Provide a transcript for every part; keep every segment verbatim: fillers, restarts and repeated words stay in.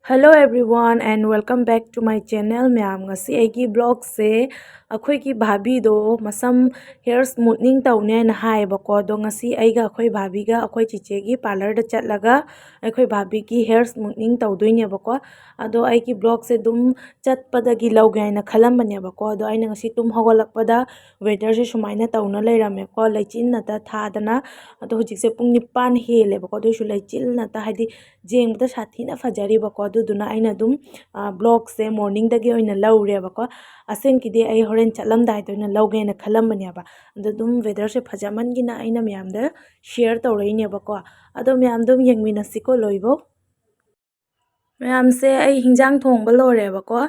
Hello everyone and welcome back to my channel꯫ ꯃꯌꯥꯝ, ꯉꯁꯤ ꯑꯩꯒꯤ vlogꯁꯦ ꯑꯩꯈꯣꯏꯒꯤ ꯚꯥꯕꯤꯗꯣ ꯃꯁꯝ hair smoothing ꯇꯧꯅꯦꯅ ꯍꯥꯏꯌꯦꯕꯀꯣ꯫ ꯑꯗꯣ ꯉꯁꯤ ꯑꯩꯒ ꯑꯩꯈꯣꯏ ꯚꯥꯕꯤꯒ ꯑꯩꯈꯣꯏ ꯆꯤꯆꯦꯒꯤ parlourꯗ ꯆꯠꯂꯒ ꯑꯩꯈꯣꯏ ꯚꯥꯕꯤꯒꯤ hair smoothing ꯇꯧꯗꯣꯏꯅꯦꯕꯀꯣ꯫ ꯑꯗꯣ ꯑꯩꯒꯤ vlogꯁꯦ ꯑꯗꯨꯝ ꯆꯠꯄꯗꯒꯤ ꯂꯧꯒꯦ ꯍꯥꯏꯅ ꯈꯜꯂꯝꯕꯅꯦꯕꯀꯣ꯫ ꯑꯗꯣ ꯑꯩꯅ ꯉꯁꯤ ꯇꯨꯝ ꯍꯧꯒꯠꯂꯛꯄꯗ weatherꯁꯦ ꯁꯨꯃꯥꯏꯅ ꯇꯧꯅ ꯂꯩꯔꯝꯃꯦꯀꯣ, ꯂꯩꯆꯤꯟꯅꯇ ꯊꯥꯗꯅ꯫ ꯑꯗꯣ ꯍꯧꯖꯤꯛꯁꯦ ꯄꯨꯡ ꯅꯤꯄꯥꯟ ꯍꯦꯜꯂꯦꯕꯀꯣ, ꯑꯗꯨꯑꯣꯏꯁꯨ ꯂꯩꯆꯤꯜꯅꯇ, ꯍꯥꯏꯗꯤ ꯌꯦꯡꯕꯗ ꯁꯥꯊꯤꯅ ꯐꯖꯔꯤꯕꯀꯣ꯫ ꯑꯗꯨꯗꯨꯅ ꯑꯩꯅ ꯑꯗꯨꯝ vlogꯁꯦ morningꯗꯒꯤ ꯑꯣꯏꯅ ꯂꯧꯔꯦꯕꯀꯣ꯫ ꯑꯁꯦꯡꯀꯤꯗꯤ ꯑꯩ ꯍꯣꯔꯦꯟ ꯆꯠꯂꯝꯗꯥꯏꯗ ꯑꯣꯏꯅ ꯂꯧꯒꯦꯅ ꯈꯜꯂꯝꯕꯅꯦꯕ꯫ ꯑꯗꯣ ꯑꯗꯨꯝ weatherꯁꯦ ꯐꯖꯃꯟꯒꯤꯅ ꯑꯩꯅ ꯃꯌꯥꯝꯗ share ꯇꯧꯔꯛꯏꯅꯦꯕꯀꯣ꯫ ꯑꯗꯣ ꯃꯌꯥꯝ ꯑꯗꯨꯝ ꯌꯦꯡꯃꯤꯟꯅꯁꯤꯀꯣ ꯂꯣꯏꯕꯧ꯫ ꯃꯌꯥꯝꯁꯦ, ꯑꯩ ꯍꯤꯟꯖꯥꯡ ꯊꯣꯡꯕ ꯂꯣꯏꯔꯦꯕꯀꯣ꯫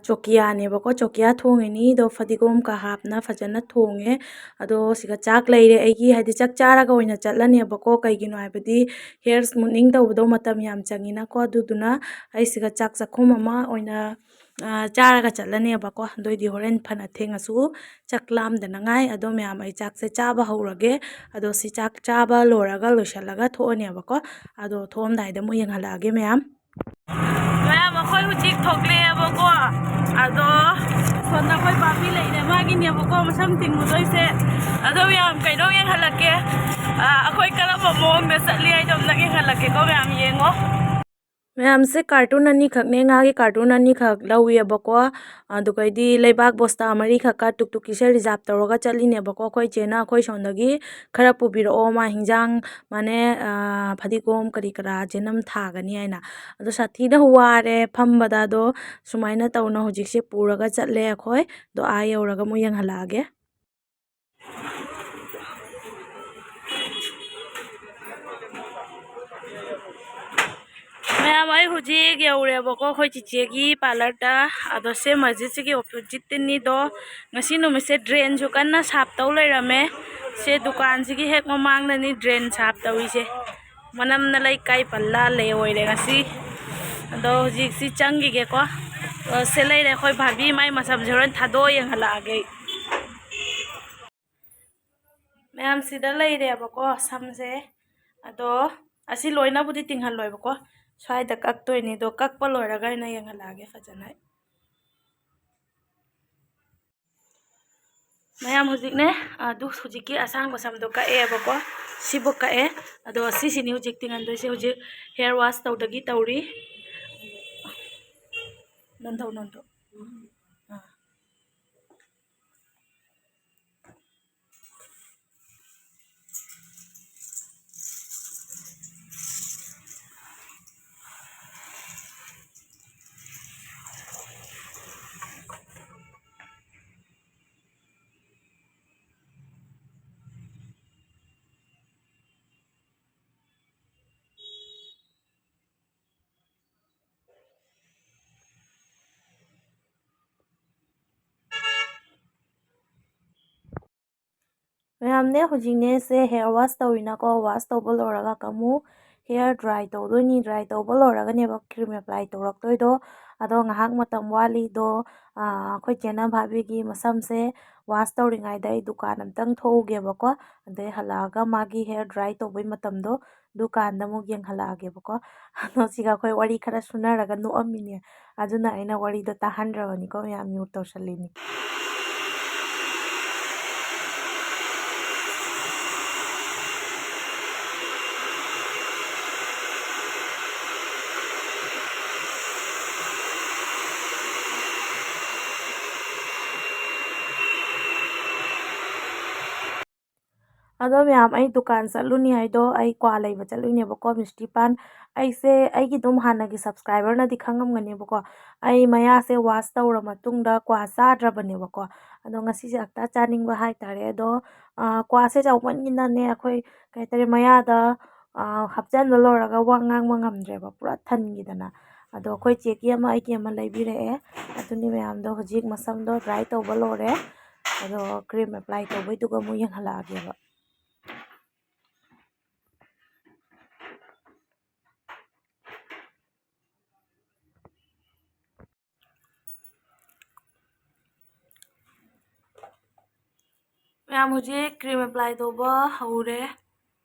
ꯆꯣꯀꯤꯌꯥꯅꯦꯕꯀꯣ, ꯆꯣꯀꯤꯌꯥ ꯊꯣꯡꯉꯤꯅꯤ꯫ ꯑꯗꯣ ꯐꯗꯤꯒꯣꯝꯒ ꯍꯥꯞꯅ ꯐꯖꯅ ꯊꯣꯡꯉꯦ꯫ ꯑꯗꯣ ꯁꯤꯒ ꯆꯥꯛ ꯂꯩꯔꯦ꯫ ꯑꯩꯒꯤ, ꯍꯥꯏꯗꯤ, ꯆꯥꯛ ꯆꯥꯔꯒ ꯑꯣꯏꯅ ꯆꯠꯂꯅꯦꯕꯀꯣ꯫ ꯀꯩꯒꯤꯅꯣ ꯍꯥꯏꯕꯗꯤ hair smoothing ꯇꯧꯕꯗꯣ ꯃꯇꯝ ꯌꯥꯝ ꯆꯪꯉꯤꯅꯀꯣ꯫ ꯑꯗꯨꯗꯨꯅ ꯑꯩ ꯁꯤꯒ ꯆꯥꯛ ꯆꯥꯛꯈꯨꯝ ꯑꯃ ꯑꯣꯏꯅ ꯆꯥꯔꯒ ꯆꯠꯂꯅꯦꯕꯀꯣ꯫ ꯑꯗꯨꯑꯣꯏꯗꯤ ꯍꯣꯔꯦꯟ ꯐꯅ ꯊꯦꯡꯉꯁꯨ ꯆꯥꯛ ꯂꯥꯝꯗꯅꯉꯥꯏ꯫ ꯑꯗꯣ ꯃꯌꯥꯝ, ꯑꯩ ꯆꯥꯛꯁꯦ ꯆꯥꯕ ꯍꯧꯔꯒꯦ꯫ ꯑꯗꯣ ꯁꯤ ꯆꯥꯛ ꯆꯥꯕ ꯂꯣꯏꯔꯒ ꯂꯣꯏꯁꯤꯜꯂꯒ ꯊꯣꯛꯑꯅꯦꯕꯀꯣ꯫ ꯑꯗꯣ ꯊꯣꯛꯑꯝꯗꯥꯏꯗ ꯑꯃꯨꯛ ꯌꯦꯡꯍꯜꯂꯛꯑꯒꯦ ꯃꯌꯥꯝ꯫ ꯃꯌꯥꯝ, ꯑꯩꯈꯣꯏ ꯍꯧꯖꯤꯛ ꯊꯣꯛꯂꯛꯑꯦꯕꯀꯣ꯫ ꯑꯗꯣ ꯁꯣꯝꯗ ꯑꯩꯈꯣꯏ ꯚꯥꯕꯤ ꯂꯩꯔꯦ, ꯃꯥꯒꯤꯅꯦꯕꯀꯣ ꯃꯁꯝ ꯇꯤꯡꯉꯨꯗꯣꯏꯁꯦ꯫ ꯑꯗꯣ ꯃꯌꯥꯝ, ꯀꯩꯅꯣ ꯌꯦꯡꯍꯜꯂꯛꯀꯦ꯫ ꯑꯩꯈꯣꯏ ꯀꯔꯝꯕ ꯃꯑꯣꯡꯗ ꯆꯠꯂꯤ ꯍꯥꯏꯗꯣ ꯑꯝꯇꯪ ꯌꯦꯡꯍꯜꯂꯛꯀꯦꯀꯣ ꯃꯌꯥꯝ, ꯌꯦꯡꯉꯣ꯫ ꯃꯌꯥꯝꯁꯦ, carton ꯑꯅꯤꯈꯛꯅꯦ, ꯉꯥꯒꯤ carton ꯑꯅꯤꯈꯛ ꯂꯧꯋꯦꯕꯀꯣ꯫ ꯑꯗꯨꯒꯩꯗꯤ ꯂꯩꯕꯥꯛ ꯕꯣꯁꯇꯥ ꯃꯔꯤꯈꯛꯀ ꯇꯨꯛ ꯇꯨꯛꯀꯤꯁꯦ reserve ꯇꯧꯔꯒ ꯆꯠꯂꯤꯅꯦꯕꯀꯣ꯫ ꯑꯩꯈꯣꯏ ꯆꯦꯅ ꯑꯩꯈꯣꯏ ꯁꯣꯝꯗꯒꯤ ꯈꯔ ꯄꯨꯕꯤꯔꯛꯑꯣ, ꯃꯥ ꯍꯤꯟꯖꯥꯡ, ꯃꯥꯅꯦ, ꯐꯗꯤꯒꯣꯝ ꯀꯔꯤ ꯀꯔꯥ ꯆꯦꯅꯝ ꯊꯥꯒꯅꯤ ꯍꯥꯏꯅ꯫ ꯑꯗꯣ ꯁꯥꯊꯤꯅ ꯋꯥꯔꯦ ꯐꯝꯕꯗ꯫ ꯑꯗꯣ ꯁꯨꯃꯥꯏꯅ ꯇꯧꯅ ꯍꯧꯖꯤꯛꯁꯦ ꯄꯨꯔꯒ ꯆꯠꯂꯦ ꯑꯩꯈꯣꯏ꯫ ꯑꯗꯣ ꯑꯥ ꯌꯧꯔꯒ ꯑꯃꯨꯛ ꯌꯦꯡꯍꯜꯂꯛꯑꯒꯦ꯫ ꯃꯌꯥꯝ, ꯑꯩ ꯍꯧꯖꯤꯛ ꯌꯧꯔꯦꯕꯀꯣ ꯑꯩꯈꯣꯏ ꯆꯤꯆꯦꯒꯤ parlourꯗ꯫ ꯑꯗꯣ ꯁꯦ ꯃꯁꯖꯤꯠꯁꯤꯒꯤ oppositeꯇꯅꯤꯗꯣ꯫ ꯉꯁꯤ ꯅꯨꯃꯤꯠꯁꯦ drainꯁꯨ ꯀꯟꯅ ꯁꯥꯞ ꯇꯧ ꯂꯩꯔꯝꯃꯦ꯫ ꯁꯦ ꯗꯨꯀꯥꯟꯁꯤꯒꯤ ꯍꯦꯛ ꯃꯃꯥꯡꯗꯅꯤ drain ꯁꯥꯞ ꯇꯧꯔꯤꯁꯦ꯫ ꯃꯅꯝꯅ ꯂꯩꯀꯥꯏ ꯄꯜꯂ ꯂꯩ ꯑꯣꯏꯔꯦ ꯉꯁꯤ꯫ ꯑꯗꯣ ꯍꯧꯖꯤꯛꯁꯤ ꯆꯪꯈꯤꯒꯦꯀꯣ꯫ ꯑꯣ, ꯁꯦ ꯂꯩꯔꯦ ꯑꯩꯈꯣꯏ ꯚꯥꯕꯤ꯫ ꯃꯥꯏ ꯃꯁꯝꯁꯦ ꯍꯣꯔꯦꯟ ꯊꯥꯗꯣꯛꯑ ꯌꯦꯡꯍꯜꯂꯛꯑꯒꯦ ꯑꯩ꯫ ꯃꯌꯥꯝ, ꯁꯤꯗ ꯂꯩꯔꯦꯕꯀꯣ ꯁꯝꯁꯦ꯫ ꯑꯗꯣ ꯑꯁꯤ ꯂꯣꯏꯅꯕꯨꯗꯤ ꯇꯤꯡꯍꯜꯂꯣꯏꯕꯀꯣ꯫ ꯁ꯭ꯋꯥꯏꯗ ꯀꯛꯇꯣꯏꯅꯦ, ꯑꯗꯣ ꯀꯛꯄ ꯂꯣꯏꯔꯒ ꯑꯩꯅ ꯌꯦꯡꯍꯜꯂꯛꯑꯒꯦ ꯐꯖꯅ꯫ ꯃꯌꯥꯝ, ꯍꯧꯖꯤꯛꯅꯦ, ꯑꯗꯨ ꯍꯧꯖꯤꯛꯀꯤ ꯑꯁꯥꯡꯕ ꯁꯝꯗꯣ ꯀꯛꯑꯦꯕꯀꯣ, ꯁꯤꯕꯨ ꯀꯛꯑꯦ꯫ ꯑꯗꯣ ꯁꯤꯁꯤꯅꯤ ꯍꯧꯖꯤꯛ ꯇꯤꯡꯍꯟꯗꯣꯏꯁꯦ꯫ ꯍꯧꯖꯤꯛ hair wash ꯇꯧꯗꯒꯤ ꯇꯧꯔꯤ꯫ ꯅꯟꯊꯧ, ꯅꯟꯊꯧ꯫ ꯑꯥ꯫ ꯃꯌꯥꯝꯅꯦ, ꯍꯧꯖꯤꯛꯅꯦ ꯁꯦ hair wash ꯇꯧꯔꯤꯅꯀꯣ, wash ꯇꯧꯕ ꯂꯣꯏꯔꯒ ꯑꯃꯨꯛ hair dry ꯇꯧꯗꯣꯏꯅꯤ꯫ Dry ꯇꯧꯕ ꯂꯣꯏꯔꯒꯅꯦꯕ cream apply ꯇꯧꯔꯛꯇꯣꯏꯗꯣ꯫ ꯑꯗꯣ ꯉꯥꯏꯍꯥꯛ ꯃꯇꯝ ꯋꯥꯠꯂꯤꯗꯣ, ꯑꯥ, ꯑꯩꯈꯣꯏ ꯆꯦꯅ ꯚꯥꯕꯤꯒꯤ ꯃꯁꯝꯁꯦ wash ꯇꯧꯔꯤꯉꯩꯗ ꯑꯩ ꯗꯨꯀꯥꯟ ꯑꯝꯇꯪ ꯊꯣꯛꯎꯒꯦꯕꯀꯣ꯫ ꯑꯗꯩ ꯍꯜꯂꯛꯑꯒ ꯃꯥꯒꯤ hair dry ꯇꯧꯕꯩ ꯃꯇꯝꯗꯣ, ꯗꯨꯀꯥꯟꯗ ꯑꯃꯨꯛ ꯌꯦꯡꯍꯜꯂꯛꯑꯒꯦꯕꯀꯣ꯫ ꯑꯗꯣ ꯁꯤꯒ ꯑꯩꯈꯣꯏ ꯋꯥꯔꯤ ꯈꯔ ꯁꯨꯅꯔꯒ ꯅꯣꯛꯑꯝꯃꯤꯅꯦ꯫ ꯑꯗꯨꯅ ꯑꯩꯅ ꯋꯥꯔꯤꯗꯣ ꯇꯥꯍꯟꯗ꯭ꯔꯕꯅꯤꯀꯣ ꯃꯌꯥꯝ, mute ꯇꯧꯁꯜꯂꯤꯅꯤ꯫ ꯑꯗꯣ ꯃꯌꯥꯝ, ꯑꯩ ꯗꯨꯀꯥꯟ ꯆꯠꯂꯨꯅꯤ ꯍꯥꯏꯗꯣ, ꯑꯩ ꯀ꯭ꯋꯥ ꯂꯩꯕ ꯆꯠꯂꯨꯏꯅꯦꯕꯀꯣ, ꯃꯤꯁꯇꯤ ꯄꯥꯟ꯫ ꯑꯩꯁꯦ, ꯑꯩꯒꯤ ꯑꯗꯨꯝ ꯍꯥꯟꯅꯒꯤ subscriberꯅꯗꯤ ꯈꯪꯉꯝꯒꯅꯦꯕꯀꯣ, ꯑꯩ ꯃꯌꯥꯁꯦ wash ꯇꯧꯔ ꯃꯇꯨꯡꯗ ꯀ꯭ꯋꯥ ꯆꯥꯗ꯭ꯔꯕꯅꯦꯕꯀꯣ꯫ ꯑꯗꯣ ꯉꯁꯤꯁꯦ ꯍꯦꯛꯇ ꯆꯥꯅꯤꯡꯕ ꯍꯥꯏꯇꯥꯔꯦ꯫ ꯑꯗꯣ, ꯑꯥ, ꯀ꯭ꯋꯥꯁꯦ ꯆꯥꯎꯃꯟꯒꯤꯗꯅꯦ, ꯑꯩꯈꯣꯏ, ꯀꯩ ꯍꯥꯏꯇꯥꯔꯦ, ꯃꯌꯥꯗ, ꯑꯥ, ꯍꯥꯞꯆꯟꯕ ꯂꯣꯏꯔꯒ ꯋꯥ ꯉꯥꯡꯕ ꯉꯝꯗ꯭ꯔꯦꯕ, ꯄꯨꯔꯥ ꯊꯟꯈꯤꯗꯅ꯫ ꯑꯗꯣ ꯑꯩꯈꯣꯏ ꯆꯦꯒꯤ ꯑꯃ, ꯑꯩꯒꯤ ꯑꯃ ꯂꯩꯕꯤꯔꯛꯑꯦ꯫ ꯑꯗꯨꯅꯤ ꯃꯌꯥꯝꯗꯣ, ꯍꯧꯖꯤꯛ ꯃꯁꯝꯗꯣ dry ꯇꯧꯕ ꯂꯣꯏꯔꯦ꯫ ꯑꯗꯣ cream apply ꯇꯧꯕꯩꯗꯨꯒ ꯑꯃꯨꯛ ꯌꯦꯡꯍꯜꯂꯛꯑꯒꯦꯕ꯫ ꯃꯌꯥꯝ, ꯍꯧꯖꯤꯛ cream apply ꯇꯧꯕ ꯍꯧꯔꯦ꯫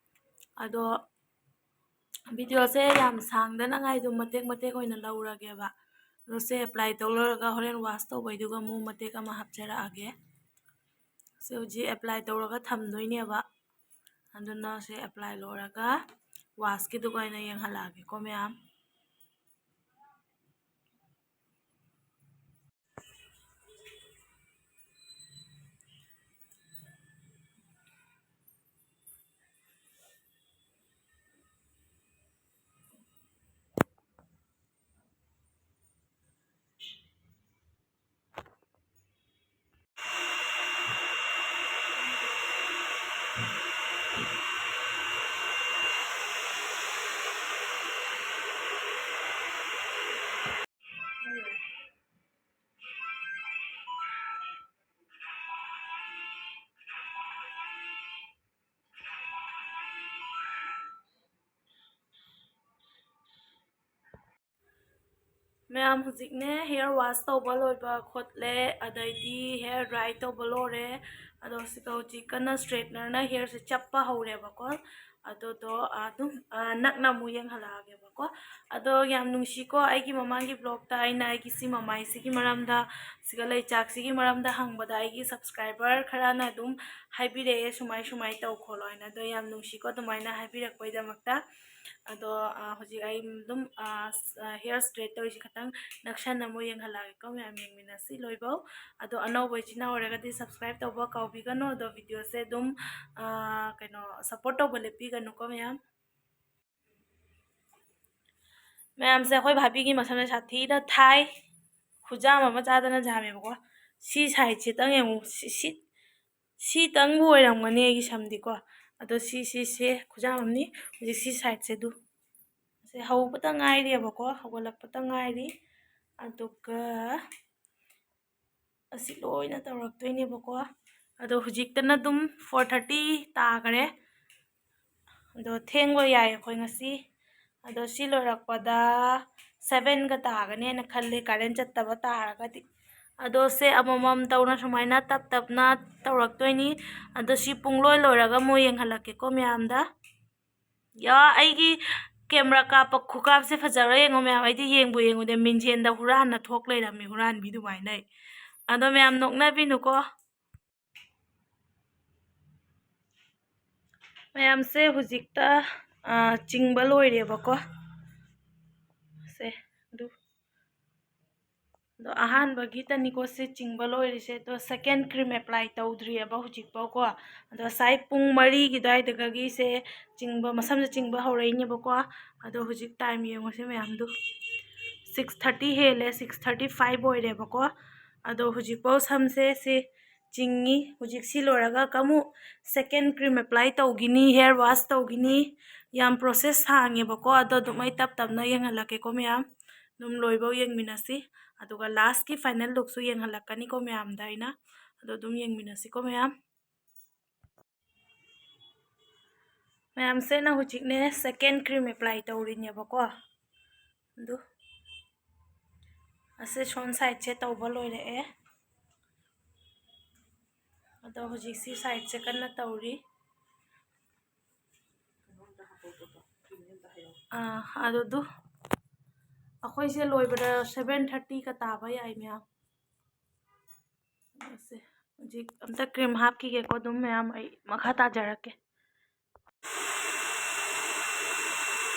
ꯑꯗꯣ ꯚꯤꯗꯤꯑꯣꯁꯦ ꯌꯥꯝ ꯁꯥꯡꯗꯅꯉꯥꯏ ꯑꯗꯨꯝ ꯃꯇꯦꯛ ꯃꯇꯦꯛ ꯑꯣꯏꯅ ꯂꯧꯔꯒꯦꯕ꯫ ꯑꯗꯣ ꯁꯦ ꯑꯦꯄ꯭ꯂꯥꯏ ꯇꯧ ꯂꯣꯏꯔꯒ ꯍꯣꯔꯦꯟ ꯋꯥꯁ ꯇꯧꯕꯩꯗꯨꯒ ꯑꯃꯨꯛ ꯃꯇꯦꯛ ꯑꯃ ꯍꯥꯞꯆꯔꯛꯑꯒꯦ꯫ ꯁꯤ ꯍꯧꯖꯤꯛ ꯑꯦꯄ꯭ꯂꯥꯏ ꯇꯧꯔꯒ ꯊꯝꯗꯣꯏꯅꯦꯕ꯫ ꯑꯗꯨꯅ ꯁꯦ ꯑꯦꯄ꯭ꯂꯥꯏ ꯂꯣꯏꯔꯒ ꯋꯥꯁꯀꯤꯗꯨꯒ ꯑꯣꯏꯅ ꯌꯦꯡꯍꯜꯂꯛꯑꯒꯦꯀꯣ ꯃꯌꯥꯝ꯫ ꯃꯌꯥꯝ ꯍꯧꯖꯤꯛꯅꯦ ꯍꯤꯌꯔ ꯋꯥꯁ ꯇꯧꯕ ꯂꯣꯏꯕ ꯈꯣꯠꯂꯦ, ꯑꯗꯩꯗꯤ ꯍꯤꯌꯔ ꯗ꯭ꯔꯥꯏ ꯇꯧꯕ ꯂꯣꯏꯔꯦ꯫ ꯑꯗꯣ ꯁꯤꯒ ꯍꯧꯖꯤꯛ ꯀꯟꯅ ꯏꯁꯇ꯭ꯔꯦꯠꯅꯔꯅ ꯍꯤꯌꯔꯁꯦ ꯆꯞꯄ ꯍꯧꯔꯦꯕꯀꯣ꯫ ꯑꯗꯨꯗꯣ ꯑꯗꯨꯝ, ꯑ, ꯅꯛꯅ ꯑꯃꯨꯛ ꯌꯦꯡꯍꯜꯂꯛꯑꯒꯦꯕꯀꯣ꯫ ꯑꯗꯣ ꯌꯥꯝ ꯅꯨꯡꯁꯤꯀꯣ, ꯑꯩꯒꯤ ꯃꯃꯥꯡꯒꯤ ꯕ꯭ꯂꯣꯛꯇ ꯑꯩꯅ ꯑꯩꯒꯤ ꯁꯤ ꯃꯃꯥꯏꯁꯤꯒꯤ ꯃꯔꯝꯗ, ꯁꯤꯒ ꯂꯩꯆꯥꯛꯁꯤꯒꯤ ꯃꯔꯝꯗ ꯍꯪꯕꯗ ꯑꯩꯒꯤ ꯁꯕꯁꯀ꯭ꯔꯥꯏꯕꯔ ꯈꯔꯅ ꯑꯗꯨꯝ ꯍꯥꯏꯕꯤꯔꯛꯑꯦ, "ꯁꯨꯃꯥꯏ ꯁꯨꯃꯥꯏ ꯇꯧ ꯈꯣꯠꯂꯣ" ꯍꯥꯏꯅ꯫ ꯑꯗꯣ ꯌꯥꯝ ꯅꯨꯡꯁꯤꯀꯣ ꯑꯗꯨꯃꯥꯏꯅ ꯍꯥꯏꯕꯤꯔꯛꯄꯩꯗꯃꯛꯇ꯫ ꯑꯗꯣ, ꯑ, ꯍꯧꯖꯤꯛ ꯑꯩ ꯑꯗꯨꯝ, ꯑ, ꯍꯤꯌꯔ ꯏꯁꯇ꯭ꯔꯦꯠ ꯇꯧꯔꯤꯁꯤ ꯈꯇꯪ ꯅꯛꯁꯟꯅ ꯑꯃꯨꯛ ꯌꯦꯡꯍꯜꯂꯛꯑꯒꯦꯀꯣ ꯃꯌꯥꯝ, ꯌꯦꯡꯃꯤꯟꯅꯁꯤ ꯂꯣꯏꯕꯧ꯫ ꯑꯗꯣ ꯑꯅꯧꯕ ꯏꯆꯤꯟ ꯏꯅꯥꯎ ꯑꯣꯏꯔꯒꯗꯤ ꯁꯕꯁꯀ꯭ꯔꯥꯏꯕ ꯇꯧꯕ ꯀꯥꯎꯕꯤꯒꯅꯨ꯫ ꯑꯗꯣ ꯚꯤꯗꯤꯑꯣꯁꯦ ꯑꯗꯨꯝ, ꯑ, ꯀꯩꯅꯣ, ꯁꯞꯄꯣꯔꯠ ꯇꯧꯕ ꯂꯦꯞꯄꯤꯒꯅꯨꯀꯣ ꯃꯌꯥꯝ꯫ ꯃꯌꯥꯝꯁꯦ ꯑꯩꯈꯣꯏ ꯚꯥꯕꯤꯒꯤ ꯃꯁꯝꯁꯦ ꯁꯥꯊꯤꯅ ꯊꯥꯏ꯫ ꯈꯨꯖꯥꯝ ꯑꯃ ꯆꯥꯗꯅ ꯖꯥꯝꯃꯦꯕꯀꯣ꯫ ꯁꯤ ꯁꯥꯏꯠꯁꯤꯇꯪ ꯌꯦꯡꯉꯨ꯫ ꯁꯤ, ꯁꯤ, ꯁꯤꯇꯪꯕꯨ ꯑꯣꯏꯔꯝꯒꯅꯤ ꯑꯩꯒꯤ ꯁꯝꯗꯤꯀꯣ꯫ ꯑꯗꯣ ꯁꯤ, ꯁꯤꯁꯦ ꯈꯨꯖꯥꯝ ꯑꯃꯅꯤ꯫ ꯍꯧꯖꯤꯛ ꯁꯤ ꯁꯥꯏꯠꯁꯦ ꯑꯗꯨ꯫ ꯁꯦ ꯍꯧꯕꯇ ꯉꯥꯏꯔꯤꯑꯕꯀꯣ, ꯍꯧꯒꯠꯂꯛꯄꯇ ꯉꯥꯏꯔꯤ꯫ ꯑꯗꯨꯒ ꯑꯁꯤ ꯂꯣꯏꯅ ꯇꯧꯔꯛꯇꯣꯏꯅꯦꯕꯀꯣ꯫ ꯑꯗꯣ ꯍꯧꯖꯤꯛꯇꯅ ꯑꯗꯨꯝ four thirty ꯇꯥꯈꯔꯦ꯫ ꯑꯗꯣ ꯊꯦꯡꯕ ꯌꯥꯏ ꯑꯩꯈꯣꯏ ꯉꯁꯤ꯫ ꯑꯗꯣ ꯁꯤ ꯂꯣꯏꯔꯛꯄꯗ sevenꯒ ꯇꯥꯒꯅꯦꯅ ꯈꯜꯂꯦ, ꯀꯔꯦꯟ ꯆꯠꯇꯕ ꯇꯥꯔꯒꯗꯤ꯫ ꯑꯗꯣ ꯁꯦ ꯑꯃꯃꯝ ꯇꯧꯅ ꯁꯨꯃꯥꯏꯅ ꯇꯞ ꯇꯞꯅ ꯇꯧꯔꯛꯇꯣꯏꯅꯤ꯫ ꯑꯗꯣ ꯁꯤ ꯄꯨꯡꯂꯣꯏ ꯂꯣꯏꯔꯒ ꯑꯃꯨꯛ ꯌꯦꯡꯍꯜꯂꯛꯀꯦꯀꯣ ꯃꯌꯥꯝꯗ꯫ ꯌꯥ, ꯑꯩꯒꯤ ꯀꯦꯃꯦꯔꯥ ꯀꯥꯞꯄ ꯈꯨꯀꯥꯞꯁꯦ ꯐꯖꯕ꯭ꯔꯥ ꯌꯦꯡꯉꯣ ꯃꯌꯥꯝ꯫ ꯑꯩꯗꯤ ꯌꯦꯡꯕꯨ ꯌꯦꯡꯉꯨꯗꯦ, ꯃꯤꯡꯁꯦꯟꯗ ꯍꯨꯔꯥꯟꯅ ꯊꯣꯛ ꯂꯩꯔꯝꯃꯤ, ꯍꯨꯔꯥꯟꯕꯤ ꯑꯗꯨꯃꯥꯏꯅ ꯑꯩ꯫ ꯑꯗꯣ ꯃꯌꯥꯝ ꯅꯣꯛꯅꯕꯤꯅꯨꯀꯣ꯫ ꯃꯌꯥꯝꯁꯦ ꯍꯧꯖꯤꯛꯇ, ꯑ, ꯆꯤꯡꯕ ꯂꯣꯏꯔꯦꯕꯀꯣ꯫ ꯁꯦ, ꯑꯗꯨ, ꯑꯗꯣ ꯑꯍꯥꯟꯕꯒꯤꯇꯅꯤꯀꯣ ꯁꯤ ꯆꯤꯡꯕ ꯂꯣꯏꯔꯤꯁꯦ꯫ ꯑꯗꯣ second cream apply ꯇꯧꯗ꯭ꯔꯤꯑꯕ ꯍꯧꯖꯤꯛꯐꯥꯎꯀꯣ꯫ ꯑꯗꯣ ꯉꯁꯥꯏ ꯄꯨꯡ ꯃꯔꯤꯒꯤ ꯑꯗꯨꯋꯥꯏꯗꯒꯤ ꯁꯦ ꯆꯤꯡꯕ, ꯃꯁꯝꯁꯦ ꯆꯤꯡꯕ ꯍꯧꯔꯛꯏꯅꯦꯕꯀꯣ꯫ ꯑꯗꯣ ꯍꯧꯖꯤꯛ time ꯌꯦꯡꯉꯨꯁꯦ ꯃꯌꯥꯝꯗꯨ, six thirty ꯍꯦꯜꯂꯦ, six thirty five ꯑꯣꯏꯔꯦꯕꯀꯣ꯫ ꯑꯗꯣ ꯍꯧꯖꯤꯛꯐꯥꯎ ꯁꯝꯁꯦ ꯁꯤ ꯆꯤꯡꯉꯤ꯫ ꯍꯧꯖꯤꯛ ꯁꯤ ꯂꯣꯏꯔꯒ ꯑꯃꯨꯛ second cream apply ꯇꯧꯈꯤꯅꯤ, hair wash ꯇꯧꯈꯤꯅꯤ꯫ ꯌꯥꯝ process ꯁꯥꯡꯉꯦꯕꯀꯣ, ꯑꯗꯣ ꯑꯗꯨꯝ ꯑꯩ ꯇꯞ ꯇꯞꯅ ꯌꯦꯡꯍꯜꯂꯛꯀꯦꯀꯣ ꯃꯌꯥꯝ꯫ ꯑꯗꯨꯝ ꯂꯣꯏꯐꯧ ꯌꯦꯡꯃꯤꯟꯅꯁꯤ꯫ ꯑꯗꯨꯒ lastꯀꯤ final lookꯁꯨ ꯌꯦꯡꯍꯜꯂꯛꯀꯅꯤꯀꯣ ꯃꯌꯥꯝꯗ ꯑꯩꯅ꯫ ꯑꯗꯣ ꯑꯗꯨꯝ ꯌꯦꯡꯃꯤꯟꯅꯁꯤꯀꯣ ꯃꯌꯥꯝ꯫ ꯃꯌꯥꯝꯁꯦ ꯑꯩꯅ ꯍꯧꯖꯤꯛꯅꯦ second cream apply ꯇꯧꯔꯤꯅꯦꯕꯀꯣ꯫ ꯑꯗꯨ ꯑꯁꯦ ꯁꯣꯝ sideꯁꯦ ꯇꯧꯕ ꯂꯣꯏꯔꯛꯑꯦ꯫ ꯑꯗꯣ ꯍꯧꯖꯤꯛ ꯁꯤ sideꯁꯦ ꯀꯟꯅ ꯇꯧꯔꯤ꯫ ꯑꯥ, ꯑꯗꯨꯗꯨ ꯑꯩꯈꯣꯏꯁꯦ ꯂꯣꯏꯕꯗ seven thirtyꯒ ꯇꯥꯕ ꯌꯥꯏ ꯃꯌꯥꯝ꯫ ꯑꯁꯦ, ꯍꯧꯖꯤꯛ ꯑꯝꯇ cream ꯍꯥꯞꯈꯤꯒꯦꯀꯣ, ꯑꯗꯨꯝ ꯃꯌꯥꯝ ꯑꯩ ꯃꯈꯥ ꯇꯥꯖꯔꯛꯀꯦ꯫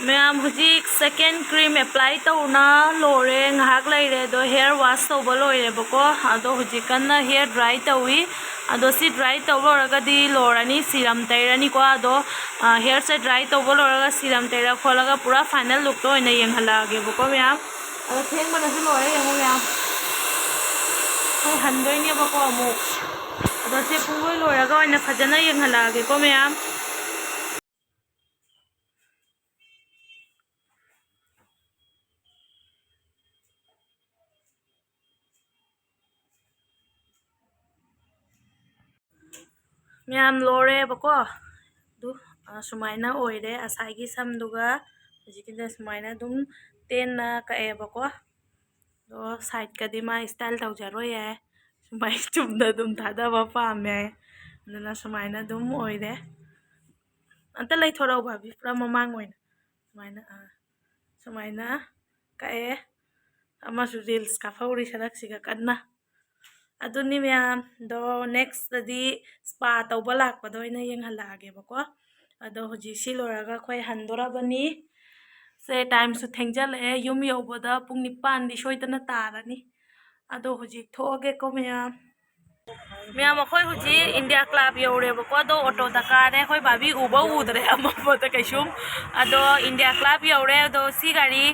ꯃꯌꯥꯝ ꯍꯧꯖꯤꯛ second cream apply ꯇꯧꯅ ꯂꯣꯏꯔꯦ, ꯉꯥꯏꯍꯥꯛ ꯂꯩꯔꯦ, ꯑꯗꯣ hair wash ꯇꯧꯕ ꯂꯣꯏꯔꯦꯕꯀꯣ꯫ ꯑꯗꯣ ꯍꯧꯖꯤꯛ ꯀꯟꯅ hair dry ꯇꯧꯏ꯫ ꯑꯗꯣ ꯁꯤ dry ꯇꯧ ꯂꯣꯏꯔꯒꯗꯤ ꯂꯣꯏꯔꯅꯤ, serum ꯇꯩꯔꯅꯤꯀꯣ꯫ ꯑꯗꯣ, ꯑ, hairꯁꯦ dry ꯇꯧꯕ ꯂꯣꯏꯔꯒ serum ꯇꯩꯔ ꯈꯣꯠꯂꯒ ꯄꯨꯔꯥ final lookꯇ ꯑꯣꯏꯅ ꯌꯦꯡꯍꯜꯂꯛꯑꯒꯦꯕꯀꯣ ꯃꯌꯥꯝ꯫ ꯑꯗꯣ ꯊꯦꯡꯕꯅꯁꯨ ꯂꯣꯏꯔꯦ, ꯌꯦꯡꯉꯣ ꯃꯌꯥꯝ꯫ ꯑꯩꯈꯣꯏ ꯍꯟꯗꯣꯏꯅꯦꯕꯀꯣ ꯑꯃꯨꯛ꯫ ꯑꯗꯣ ꯁꯦ ꯄꯨꯡꯂꯣꯏ ꯂꯣꯏꯔꯒ ꯑꯣꯏꯅ ꯐꯖꯅ ꯌꯦꯡꯍꯜꯂꯛꯑꯒꯦꯀꯣ ꯃꯌꯥꯝ꯫ ꯃꯌꯥꯝ ꯂꯣꯏꯔꯦꯕꯀꯣ꯫ ꯑꯗꯨ, ꯑ, ꯁꯨꯃꯥꯏꯅ ꯑꯣꯏꯔꯦ꯫ ꯉꯁꯥꯏꯒꯤ ꯁꯝꯗꯨꯒ ꯍꯧꯖꯤꯛꯀꯤꯗ ꯁꯨꯃꯥꯏꯅ ꯑꯗꯨꯝ ꯇꯦꯟꯅ ꯀꯛꯑꯦꯕꯀꯣ꯫ ꯑꯗꯣ sideꯀꯗꯤ ꯃꯥ style ꯇꯧꯖꯔꯣꯏ ꯌꯥꯏ꯫ ꯁꯨꯃꯥꯏꯅ ꯆꯨꯝꯅ ꯑꯗꯨꯝ ꯊꯥꯗꯕ ꯄꯥꯝꯃꯦ꯫ ꯑꯗꯨꯅ ꯁꯨꯃꯥꯏꯅ ꯑꯗꯨꯝ ꯑꯣꯏꯔꯦ꯫ ꯑꯝꯇ ꯂꯩꯊꯣꯔꯛꯎ ꯚꯥꯕꯤ, ꯄꯨꯔꯥ ꯃꯃꯥꯡ ꯑꯣꯏꯅ꯫ ꯁꯨꯃꯥꯏꯅ ꯑꯥ, ꯁꯨꯃꯥꯏꯅ ꯀꯛꯑꯦ꯫ ꯑꯃꯁꯨ reels ꯀꯥꯞꯍꯧꯔꯤ ꯁꯔꯛꯁꯤꯒ ꯀꯟꯅ꯫ ꯑꯗꯨꯅꯤ ꯃꯌꯥꯝꯗꯣ, next ꯇꯗꯤ spa ꯇꯧꯕ ꯂꯥꯛꯄꯗ ꯑꯣꯏꯅ ꯌꯦꯡꯍꯜꯂꯛꯑꯒꯦꯕꯀꯣ꯫ ꯑꯗꯣ ꯍꯧꯖꯤꯛ ꯁꯤ ꯂꯣꯏꯔꯒ ꯑꯩꯈꯣꯏ ꯍꯟꯗꯣꯔꯕꯅꯤ꯫ ꯁꯦ, time ꯁꯨ ꯊꯦꯡꯖꯜꯂꯛꯑꯦ, ꯌꯨꯝ ꯌꯧꯕꯗ ꯄꯨꯡ ꯅꯤꯄꯥꯟꯗꯤ ꯁꯣꯏꯗꯅ ꯇꯥꯔꯅꯤ꯫ ꯑꯗꯣ ꯍꯧꯖꯤꯛ ꯊꯣꯛꯑꯒꯦꯀꯣ ꯃꯌꯥꯝ꯫ ꯃꯌꯥꯝ, ꯑꯩꯈꯣꯏ ꯍꯧꯖꯤꯛ ꯏꯟꯗꯤꯌꯥ ꯀ꯭ꯂꯕ ꯌꯧꯔꯦꯕꯀꯣ꯫ ꯑꯗꯣ ꯑꯣꯇꯣꯗ ꯀꯥꯔꯦ, ꯑꯩꯈꯣꯏ ꯚꯥꯕꯤ ꯎꯕ ꯎꯗ꯭ꯔꯦ ꯑꯃꯃꯗ ꯀꯩꯁꯨꯝ꯫ ꯑꯗꯣ ꯏꯟꯗꯤꯌꯥ ꯀ꯭ꯂꯕ ꯌꯧꯔꯦ꯫ ꯑꯗꯣ ꯁꯤ ꯒꯥꯔꯤ,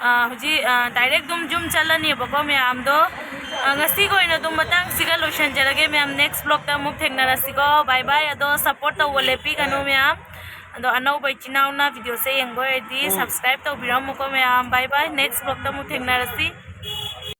ꯑ, ꯍꯧꯖꯤꯛ, ꯑ, direct ꯑꯗꯨꯝ ꯌꯨꯝ ꯆꯠꯂꯅꯦꯕꯀꯣ ꯃꯌꯥꯝꯗꯣ꯫ ꯑ, ꯉꯁꯤꯒꯤ ꯑꯣꯏꯅ ꯑꯗꯨꯝ ꯃꯇꯥꯡꯁꯤꯒ ꯂꯣꯏꯁꯤꯟꯖꯔꯒꯦ ꯃꯌꯥꯝ꯫ Next vlog ꯇ ꯑꯃꯨꯛ ꯊꯦꯡꯅꯔꯁꯤꯀꯣ꯫ Bye bye꯫ ꯑꯗꯣ support ꯇꯧꯕ ꯂꯦꯞꯄꯤꯒꯅꯨ ꯃꯌꯥꯝ꯫ ꯑꯗꯣ ꯑꯅꯧꯕ ꯏꯆꯤꯟ ꯏꯅꯥꯎꯅ video ꯁꯦ ꯌꯦꯡꯕ ꯑꯣꯏꯔꯗꯤ subscribe ꯇꯧꯕꯤꯔꯝꯃꯨꯀꯣ ꯃꯌꯥꯝ꯫ Bye bye꯫ Next vlog ꯇ ꯑꯃꯨꯛ ꯊꯦꯡꯅꯔꯁꯤ꯫